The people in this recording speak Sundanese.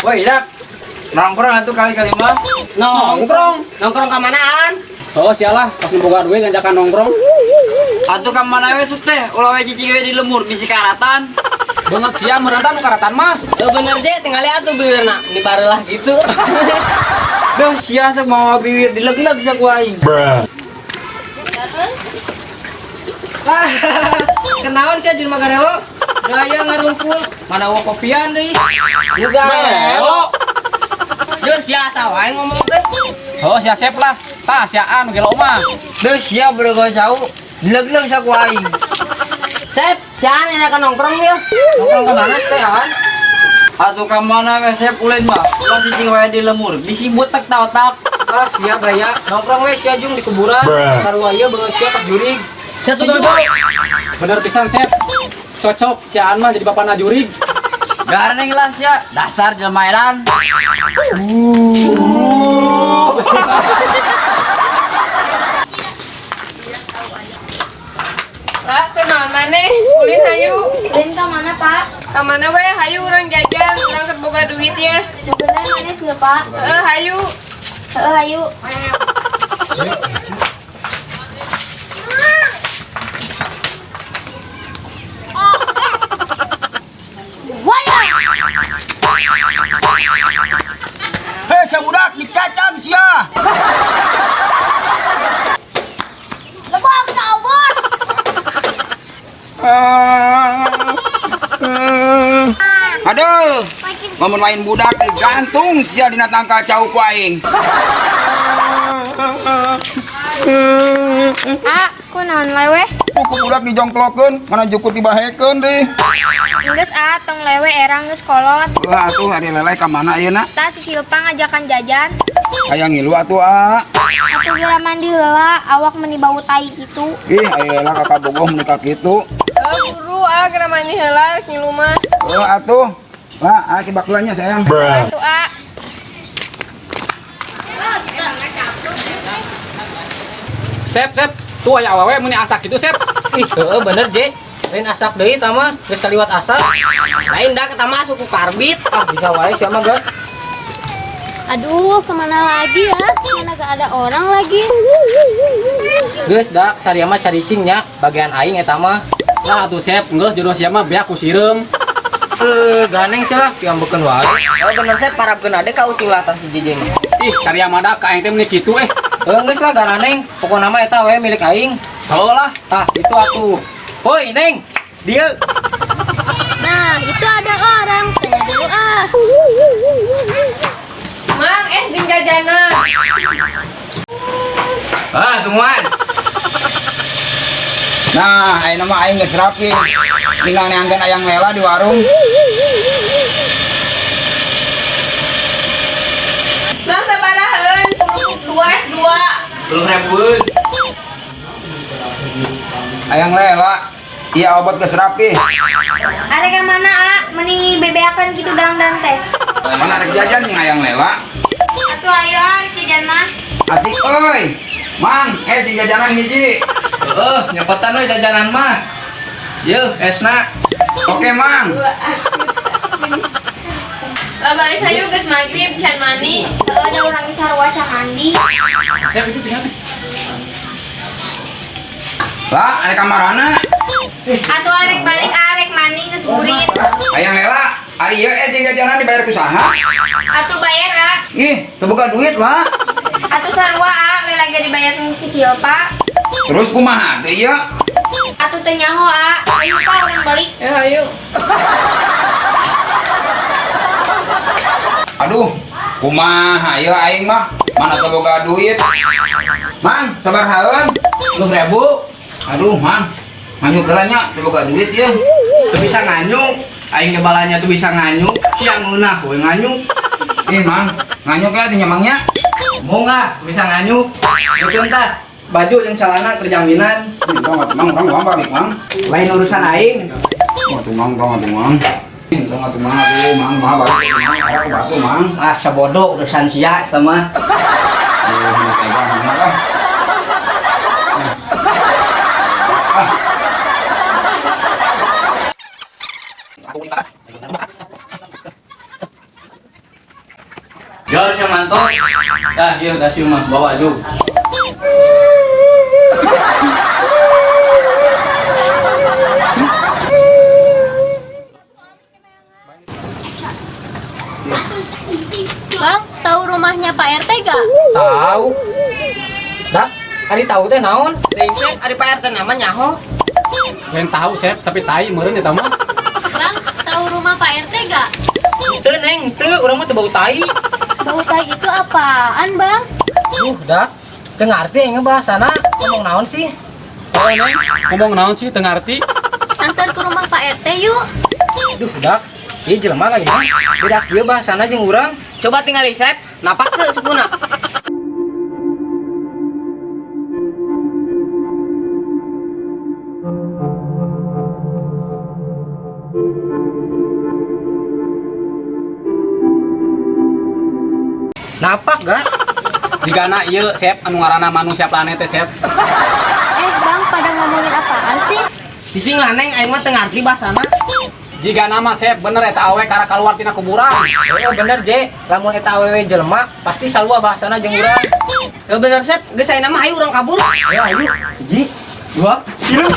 Woi, dak. Nongkrong atuh kali-kali mah. Nongkrong. Nongkrong ka manaan? Oh, sialah, pas boga duit ngajakan nongkrong. Atuh ka mana we teh? Ulah we cicing we di lemur bisi karatan. Banget sia merentan nu karatan mah. Eh bener je, tinggal atuh bibirna di barelah gitu. Duh, sia sok mawa bibir dileg-leg sia ku aing. Kenaon sih jelema garelo? Daya ngarumpul, mana wa kopian deui. Nu garelo. Duh, sia asa wae ngomong teh. Oh, sia sep lah. Tah siaan nu gelo mah. Duh, sia bodoh cau. Dileg-leg sia ku aing. Sep, siaan enakan nongkrong ya. Nongkrong ka mana teh, An? Atuh ka mana we sep ulin mah. Ulah cicing we di lemur bisi butek ta otak. Ah, sia gaya. Nongkrong we sia jung di kuburan. Sarua ieu beungeut sia pas jurig. Setuju. Bener pisan sep. Cocok siaan mah jadi bapana jurig. Gareng lah sia, dasar jelema edan. Lah, kunaon maneh? Ulin hayu. Ulin ka mana, Pak? Ka mana we hayu urang jajan, urang keur boga duit ya. Bener mana sih, Pak? Heeh, hayu. Heeh, hayu. Waya! Hei, sia budak dicacag sia. Lebok obor. Aduh, momen lain budak digantung sia dina tangkal cau ku aing. Ah, kunaon lewe? Ku budak dijongklokeun, mana jukut dibahekeun deui. Geus ah, tong lewe erang geus kolot. Wah, atuh ari leleh ka mana ayeuna? Tah si Silpa ngajakan jajan. Hayang ngilu atuh, ah. Atuh geura mandi heula, awak meni bau tai kitu. Ih, ari leleh kakak bogoh meuni ka kitu. Heeh, buru ah geura mandi heula geus ngilu mah. Oh, atuh. Lah, ah kibak nya sayang. Atuh ah. Sep, sep. Tuh aya awewe meuni asak gitu sep. Ih, heeh bener je. Lain asap deui tah mah, geus kaliwat asap. Lain dah eta mah suku karbit. Ah, bisa wae sia mah, Ge. Aduh, kemana lagi ya? Mana gak ada orang lagi. Geus dak saria mah caricing nya, bagian aing eta mah. Lah atuh sep, geus jodoh sia mah beak ku sireum. Eh, ganeng sih lah, piambekeun wae. Oh, bener sep parabkeun ade ka ucing latah si JJ mah. Ih, saria mah da ka aing teh meuni kitu eh. Heuh, geus lah garaneng, pokona mah eta we milik aing. Heuh lah. Tah, itu atuh. Hoi, Neng. Dieu. Nah, itu ada orang. Tanya dulu ah. Mang, es jeung jajanan. Ah, tungguan. Nah, ayeuna mah aing geus rapi. Tinggal neangkeun ayang lela di warung. Mang sabaraheun? Kerupuk 2 es 2. 10 ribuan. Ayang lela, iya obat geus rapi. Arek ka mana ah? Meni bebeakan gitu dangdan teh. Mana rek jajan nih ayang lela? Atuh ayo ah, rek jajan mah. Asik euy. Mang, sing jajanan hiji. Heeh, nyepetan we jajanan mah. Yeuh, esna. Oke, Mang. Lah balik hayu geus magrib can mandi. Heeh, ada orang di sarua can mandi. Sep itu pisan. Lah, aya kamarana. Atuh arek balik arek mandi geus burit. Ayang lela, ari ieu sing jajanan dibayar ku saha? Atuh bayar ah. Ih, teu boga duit lah. Atuh sarua ah, lela ge dibayar ku si Silpa. Terus kumaha teh ieu? Atuh teu nyaho ah. Ayo pa urang balik. Ya hayu. Aduh, kumaha ieu aing mah? Mana teu boga duit. Mang, sabarahaeun? 10.000. Aduh, Mang. Nganyuk heula nya, teu boga duit ieu. Teu bisa nganyuk. Aing ge balanya teu bisa nganyuk. Sia ngeunah we nganyuk. Ih, Mang, nganyuk ya teh Mangnya. Mau nggak bisa nganyuk? Mungkin tah baju yang celana kerjaminan. Ih, tong atuh Mang, urang urang balik, Mang. Lain urusan aing. Atuh Mang, tong atuh Mang. Ih, tong atuh Mang, atuh Mang, mah balik atuh, Mang. Arah ku batu, Mang. Ah, sabodo urusan sia sama. Aduh, nu tega Mang ah. Ah. Kantor. Tah, ieu dasi mah bawa jug. Bang, tahu rumahnya Pak RT gak? Tahu. Dak, ari tahu teh naon? Teuing Sep, ari Pak RT nama nyaho. Lain tahu Sep, tapi tai meureun eta mah. Bang, tahu rumah Pak RT gak? Teu Neng, teu urang mah teu bau tai. Bau tai itu apaan, Bang? Duh, dak. Teu ngarti aing bahasana. Ngomong naon sih? Oh, Neng, ngomong naon sih teu ngarti? Antar ke rumah Pak RT yuk. Duh, dak. Ieu jelema lagi mah. Beda kieu bahasana jeung urang. Coba tinggal Sep, napak teu sukuna. Napak gak? Jigana ieu Sep anu ngaranna manusia planet teh Sep. Eh, Bang, pada ngomongin apaan sih? Cicing lah Neng, aing mah teu ngarti bahasana. Jigana mah Sep bener eta awe kara kaluar tina kuburan. Oh, bener, Je. Lamun eta awewe jelema pasti sarua bahasana jeung urang. Ya bener Sep, geus ayeuna mah ayo urang kabur. Ayo, ayo. Hiji, dua, tilu.